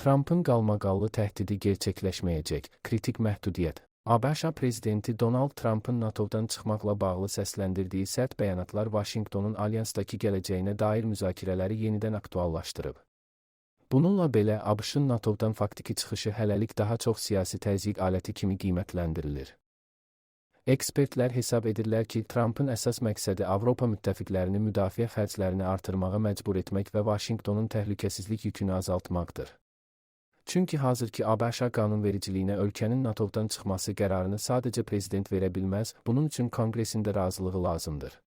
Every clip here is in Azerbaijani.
Trampın qalmaqallı təhdidi gerçəkləşməyəcək. Kritik məhdudiyyət. ABŞ prezidenti Donald Trampın NATO-dan çıxmaqla bağlı səsləndirdiyi sərt bəyanatlar Vaşinqtonun alyansdakı gələcəyinə dair müzakirələri yenidən aktuallaşdırıb. Bununla belə, ABŞ-ın NATO-dan faktiki çıxışı hələlik daha çox siyasi təzyiq aləti kimi qiymətləndirilir. Ekspertlər hesab edirlər ki, Trampın əsas məqsədi Avropa müttəfiqlərini müdafiə xərclərini artırmağa məcbur etmək və Vaşinqtonun təhlükəsizlik yükünü azaltmaqdır. Çünki hazırki ABŞ qanunvericiliyinə ölkənin NATO-dan çıxması qərarını sadəcə prezident verə bilməz, bunun üçün Konqresin də razılığı lazımdır.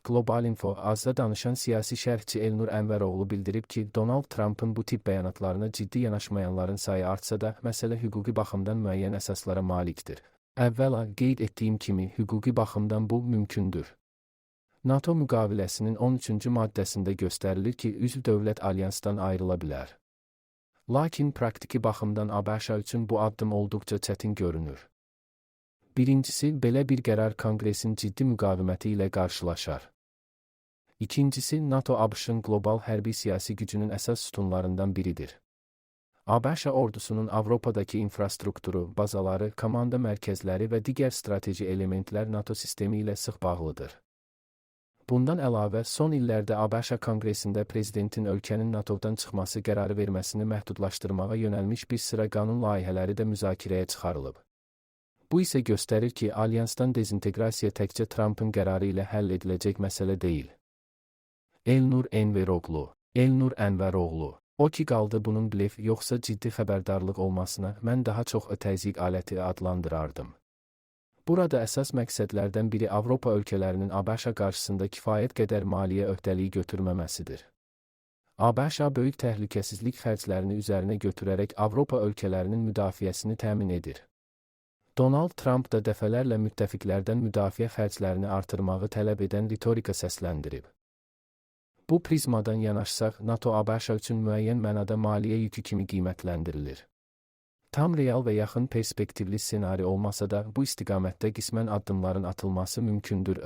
Global Info azda danışan siyasi şərhçi Elnur Ənvəroğlu bildirib ki, Donald Trampın bu tip bəyanatlarına ciddi yanaşmayanların sayı artsa da, məsələ hüquqi baxımdan müəyyən əsaslara malikdir. Əvvəla, qeyd etdiyim kimi, hüquqi baxımdan bu mümkündür. NATO müqaviləsinin 13-cü maddəsində göstərilir ki, üzv dövlət alyansdan ayrıla bilər. Lakin praktiki baxımdan ABŞ üçün bu addım olduqca çətin görünür. Birincisi, belə bir qərar Konqresin ciddi müqaviməti ilə qarşılaşar. İkincisi, NATO ABŞ-ın qlobal hərbi siyasi gücünün əsas sütunlarından biridir. ABŞ ordusunun Avropadakı infrastrukturu, bazaları, komanda mərkəzləri və digər strateji elementlər NATO sistemi ilə sıx bağlıdır. Bundan əlavə, son illərdə ABŞ Konqresində prezidentin ölkənin NATO-dan çıxması qərarı verməsini məhdudlaşdırmağa yönəlmiş bir sıra qanun layihələri də müzakirəyə çıxarılıb. Bu isə göstərir ki, alyansdan dezinteqrasiya təkcə Trampın qərarı ilə həll ediləcək məsələ deyil. Elnur Enveroğlu, Elnur Ənvəroğlu. O ki qaldı bunun blef yoxsa ciddi xəbərdarlıq olmasına, mən daha çox təzyiq aləti adlandırardım. Burada əsas məqsədlərdən biri Avropa ölkələrinin ABŞ qarşısında kifayət qədər maliyyə öhdəliyi götürməməsidir. ABŞ böyük təhlükəsizlik xərclərini üzərinə götürərək Avropa ölkələrinin müdafiəsini təmin edir. Donald Tramp da dəfələrlə müttəfiqlərdən müdafiə xərclərini artırmağı tələb edən ritorika səsləndirib. Bu prizmadan yanaşsaq, NATO ABŞ üçün müəyyən mənada maliyyə yükü kimi qiymətləndirilir. Tam real və yaxın perspektivli ssenari olmasa da, bu istiqamətdə qismən addımların atılması mümkündür.